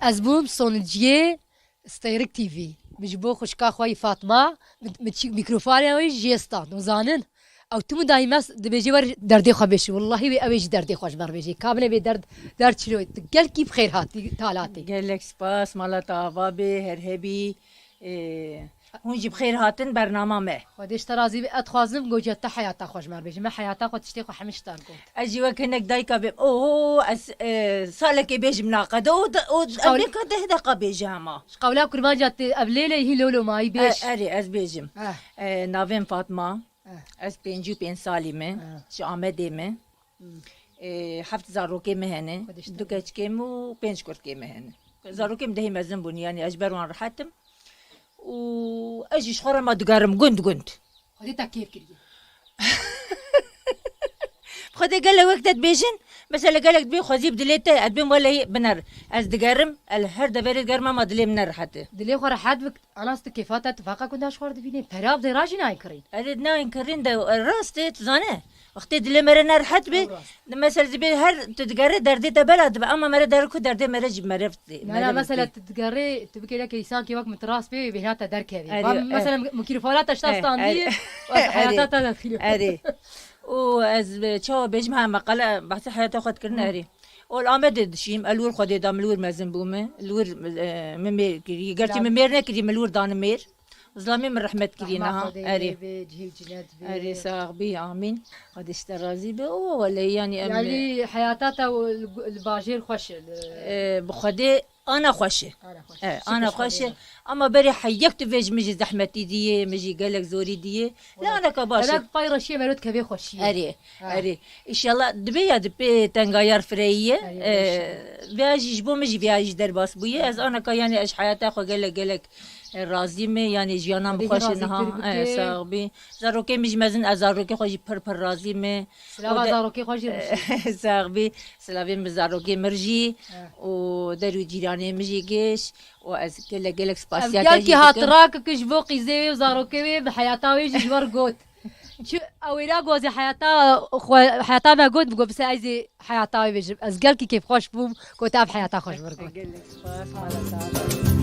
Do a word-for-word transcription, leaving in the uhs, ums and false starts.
Ez bûm soniciyê Steyrik T V. Min ji bo xwişka xwe yî Fatma, min, min çî-, mîkrofonê wê jê stand. Hûn zanin? Ew tim û daîm ez dibêje wer derdê xwe bêjî. Wellahî wê ew ê jî derdê xwe ji me re bêjê. Ka bine bê derd, derd çilo. Tu gelkî bi xêr hatî, te halatî. Gelek spas, mala te ava be, her hebî. Ê, hûn jî bi xêr hatin bernama me. Xwedê ji te razî be, ez dixwazim goce te heyata xwe ji me re bêjî. Me heyata xwe tiştê xwe hemî ji te re got. Ez jî wek hinek dayika bêm. Oo, ez, e, salekê bêjim naqede. O, da- o, Ji em qawl- bê ka deh deqa bêje hema. Ji qewla kurmanca tê, ev lêlê hî lolo mayî bêj. E, erê, ez bêjim. Eh. E, navê min Fatma. Eh. Ez pêncî û pênc salî me. Eh. Ji Amedê me. Hmm. E, heft zarokê me hene. Xwedê ji te Du keçikê me û pênc kurkê me hene. Zarokê min dehî mezin bûn, yanî ez ji ber wan rehet im. Û ez jî ji xwe re ma digerim gund gund. Xwedê te kêf kiriye. Xwedê gelek wek te dibêjin, mesela gelek dibê xwezî bi dilê te, ez dibêm welehî biner. Ez digerim, ez li her deverê digerim ama dilê min ne rehet e. Dilê xwe rehet bik, ana tu kêfa te tu faqa gunda ji xwe re dibînî. Pera bi dêra jî nayên kirîn. Erê nayên kirîn de rast e, tu zane. Wextê dilê me re ne rehet be, Ew rast. Di mesela dibê her tu digerê derdê te bela dibe ama mere der ku derdê mere jî mere Na, na, mesela tu digerê, tu bikê leke îsankê wek min tu rast pê bêhna te derkevê. Erê, Van, e. Mesela mikrofona te şta E, standî, e, wek heyata erê. Te dexîle. Erê. Û ez, e, çawa bêjim ha meqale behsê heyata xwe dikirin Hı. Erê. Ol Amedê dişîm, el wir Xwedê da min li wir mezin bûme. Li wir, e, min mêr kirî. Gerçi Lan. Min mêr nekirî, min li wir dani mêr. Zilamê min rehmet kirî Rehma niha. Xwedê Erê. Lê be, cihê û cinet be. Erê, sax bî, amîn. Xwedê ji te razî be. O, welê, yanî em Yanî heyata te û li, li bajêr xweş e, li E, bi Xwedê ana xweş e. Ana xweş. E, Şikir ana xweş e. Xwedê. Ama berê heyek tu vê ji min jî zehmetî diyê, min jî gelek zorî diyê. Lê Wala. Aneka baş e. Gerek pay reşiyê merot kevê xweşiyê. Erê, Ha. Erê. Înşallah dibe ya di pê tengayar fireyî ye. Erê, E, inşallah. Vêya jî ji bo min jî vêya jî derbas bûye. Ez aneka yanî ez ji heyata xwe gelek gelek, e, razî me. Yanî jiyana min Xwedê xweş e razî niha. Kir bike. E, sax bî. Zarokê min jî mezin, ez zarokê xwe jî pir pir razî me. Silava O de zarokê xwe jî rûşî. Sax bî. Silavê min zarokê mir jî. Eh. Û der û cîranê min jî giş. Û ez gelek gelek Ev spasiya te gelkî jî dikim. Hatira ki ji bo qîzê wê û zarokê wê bi heyata wê jî ji we re got. Çi ew êra gozê heyata xwe, heyata me got, bi got, "Bise ez ê heyata wê bêjim." Ez gelkî kêfxweş bûm, got, "Ev heyata xwe ji vir got." Gelek spas, mala te ava.